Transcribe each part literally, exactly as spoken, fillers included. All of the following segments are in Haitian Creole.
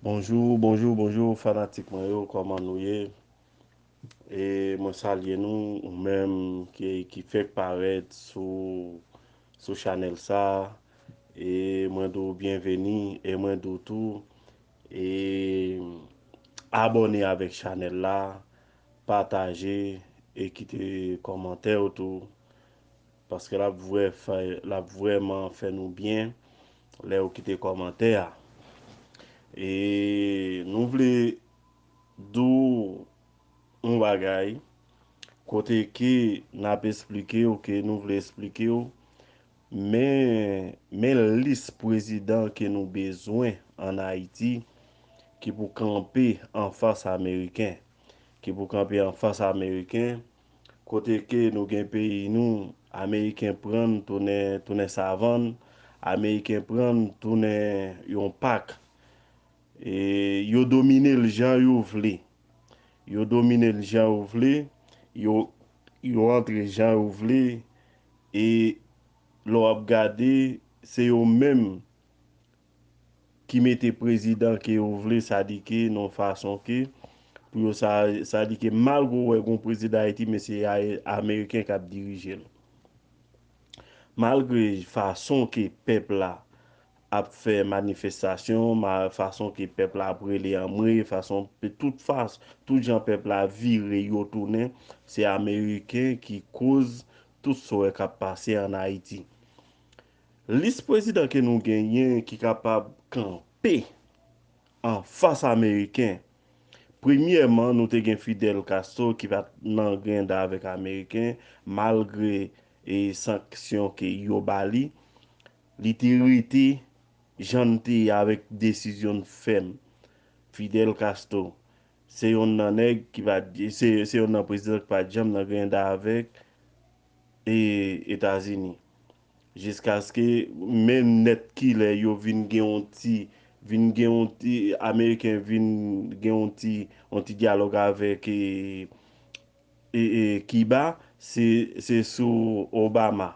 Bonjou, bonjou, bonjou, fanatik mwen yo, kòman nou ye? E mwen salye nou, ou menm ki, ki fèk parèt sou, sou chanèl sa. E mwen di w byenveni, e mwen di w tou, e abòne avèk chanèl la, pataje, e kite kòmantè w tou. Paske l ap vrè fè, l ap vrèman fè nou byen lè w kite kòmantè a. E nou vle di w yon bagay, kote ke n ap esplike w, ke nou vle esplike w, men, men lis prezidan ke nou bezwen ann Ayiti ki pou kanpe anfas Ameriken, ki pou kanpe anfas Ameriken, kote ke nou gen peyi nou, Ameriken pran n tounen, tounen savann, Ameriken pran n tounen yon pak. E yo domine l jan yo vle. Yo domine l jan yo vle, yo, yo antre jan yo vle, e lè w ap gade, se yo menm ki mete prezidan ke yo vle, sa di ke nan fason ke, pou yo sa, sa di ke malgre w wè gon prezidan Ayiti, men se a-, Ameriken k ap dirije l. Malgre fason ke pèp la ap fè manifestasyon, ma-, fason ke pèp la ap rele anmwe, fason, tout fas-, tout jan pèp la vire yo tounen, se Ameriken ki koz tout sa w wè k ap pase ann Ayiti. Lis prezidan ke nou genyen ki kapab kanpe anfas Ameriken. Premyèman, nou te gen Fidel Castro ki pa t nan grenda avèk Ameriken, malgre, e, sanksyon ke yo ba li. Li te rete jan l te ye avèk desizyon l fèm. Fidel Castro, se yonn nan nèg ki pa t, se, se yonn nan prezidan ki pa t janm nan grenda avèk, e, Etazini. Jiskaske men nèt kilè yo vin gen yon ti, vin gen yon ti, Ameriken vin gen yon ti, yon ti dyalòg avèk, e, e, e, Kiba, se, se sou Obama.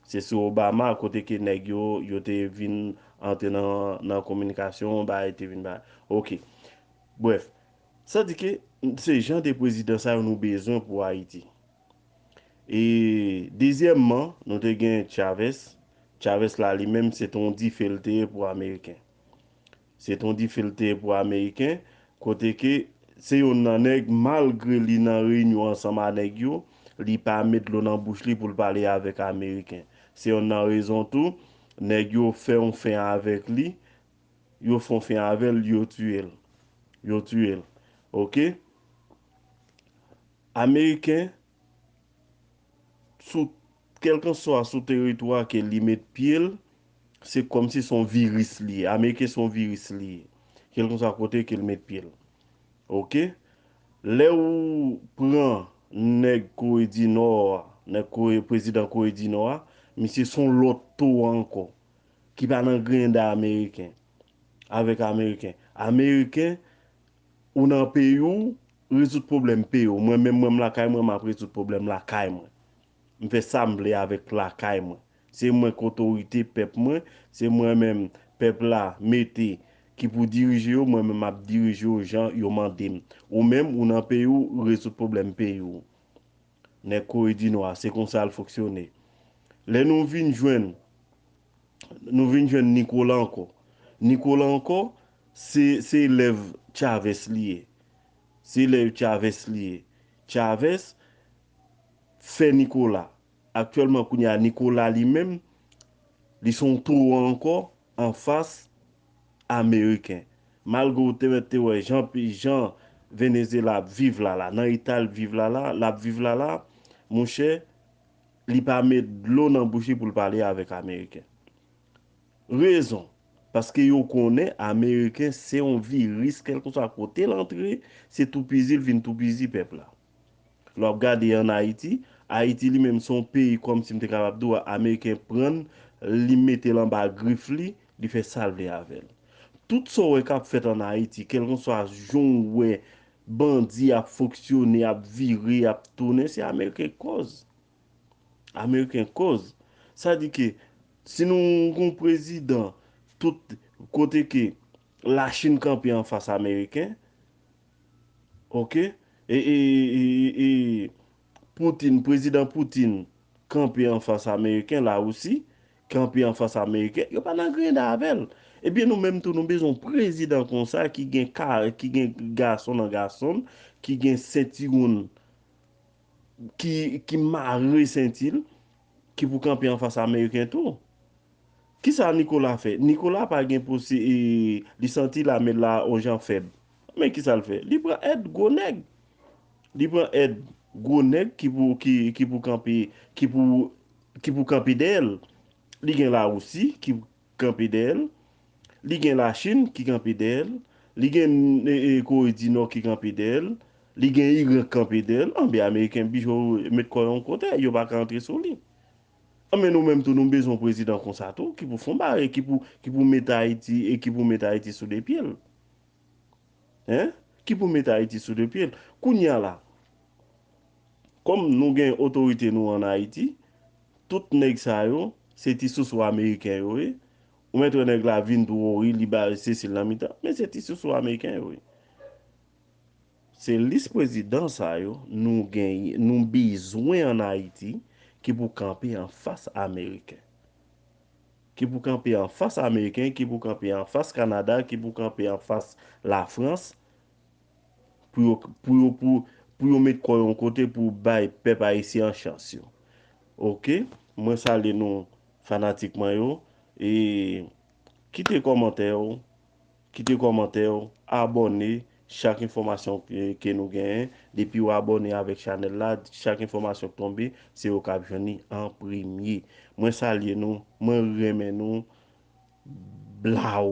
Se sou Obama kote ke nèg yo, yo te vin antre nan, nan kominikasyon, bagay te vin bagay. Oke. Brèf, sa di ke se jan de prezidan sa yo nou bezwen pou Ayiti. E dezyèmman, nou te gen Chavez. Chavez la, li menm, se t on dife l te ye pou Ameriken. Se t on dife l te ye pou Ameriken, kote ke se yonn nan nèg, malgre li nan reyinyon ansanm a nèg yo, li pa met dlo nan bouch li pou l pale avèk Ameriken. Se yonn nan rezon tou, nèg yo fè yon fen avèk li, yo fè yon fen avè l, yo tiye l. Yo tiye l. Oke? Ameriken, sou, kèlkanswa sou teritwa ke li met pye l, se kòmsi se yon viris li ye. Ameriken se yon viris li ye. Kèlkanswa kote ke l met pye l. Oke? Lè ou pran nèg Kore di Nò a, nèg Kore, prezidan Kore di Nò a, misye se yon lòt towo ankò, ki pa nan grenda Ameriken, avèk Ameriken. Ameriken, ou nan peyi w, rezoud pwoblèm peyi w. Mwen menm, mwen m lakay mwen, m ap rezoud pwoblèm lakay mwen. M fè sa m vle avèk lakay mwen. Se mwen k otorite pèp mwen, se mwen menm pèp la mete ki pou dirije yo, mwen menm m ap dirije yo jan yo mande m. Ou menm, ou nan peyi w, rezoud pwoblèm peyi w. Nèg Kore di Nò a, se konsa l fonksyone. Lè nou vin jwenn, nou vin jwenn Nicolas ankò. Nicolas ankò, se, se elèv Chavez li ye. Se elèv Chavez li ye. Chavez fè Nicolas. Aktyèlman, kounye a, Nicolas li menm, li se yon towo ankò anfas Ameriken. Malgre w te mèt te wè jan, jan Venezyela ap viv la la, nan eta l viv la la, l ap viv la la, monchè, li pa met dlo nan bouch li pou l pale avèk Ameriken. Rezon, paske yo konnen Ameriken se yon viris, kèlkanswa kote l antre, se toupizi l vin toupizi pèp la. Lè w ap gade ann Ayiti, Ayiti li menm se yon peyi kòmsi m te kapab di w Ameriken pran l, li mete l anba grif li, li fè sa l vle avè l. Tout sa w wè k ap fèt ann Ayiti, kèlkanswa jan w wè bandi ap fonksyone, ap vire, ap tounen, se Ameriken k kòz. Ameriken k kòz. Sa di ke si nou gon prezidan, tout kote ke Lachin kanpe anfas Ameriken. Oke? E, e, e, e, e Putin, prezidan Putin kanpe anfas Ameriken, Larisi kanpe anfas Ameriken, yo pa nan grenn avè l. Ebyen, nou menm tou, nou bezwen yon prezidan konsa ki gen ka, ki gen gason nan gason, ki gen sentiwonn, ki, ki mare senti l, ki pou kanpe anfas Ameriken tou. Kisa Nicolas fè? Nicolas pa gen posi, e, li santi lame l la yon jan fèb. Men kisa l fè? Li pran èd gwo nèg. Li pran èd gwo nèg ki pou, ki, ki pou kanpe, ki pou, ki pou kanpe dèyè l. Li gen Larisi ki kanpe dèyè l. Li gen Lachin ki kanpe dèyè l. Li gen, e, e, Kore di Nò ki kanpe dèyè l. Li gen Iran k kanpe dèyè l. Anben, Ameriken bijo met kò yo yon kote, yo pa ka antre sou li. Anben, nou menm tou, nou bezwen yon prezidan konsa tou, ki pou fon bare, ki pou, ki pou met Ayiti, e ki pou met Ayiti sou de pye l. Hein? Ki pou met Ayiti sou de pye l. Kounye a la, kòm nou gen otorite nou an Ayiti, tout nèg sa yo, se ti sousou Ameriken yo ye. Ou mèt wè nèg la vin tou, o wi, li ba Sesil nan mitan, men se ti sousou Ameriken yo ye. Se lis prezidan sa yo nou genyen, nou bezwen an Ayiti, ki pou kanpe anfas Ameriken. Ki pou kanpe anfas Ameriken, ki pou kanpe anfas Kanada, ki pou kanpe anfas Lafrans, pou yo, pou yo, pou, pou yo met kò yo yon kote pou bay pèp ayisyen an chans yo. Oke? Mwen salye nou, fanatik mwen yo. E kite kòmantè w, kite kòmantè w, abòne. Chak enfòmasyon ke, ke nou genyen, depi w abòne avèk chanèl la, chak enfòmasyon k tonbe, se ou k ap jwenn li an premye. Mwen salye nou, mwen renmen nou. Blaw!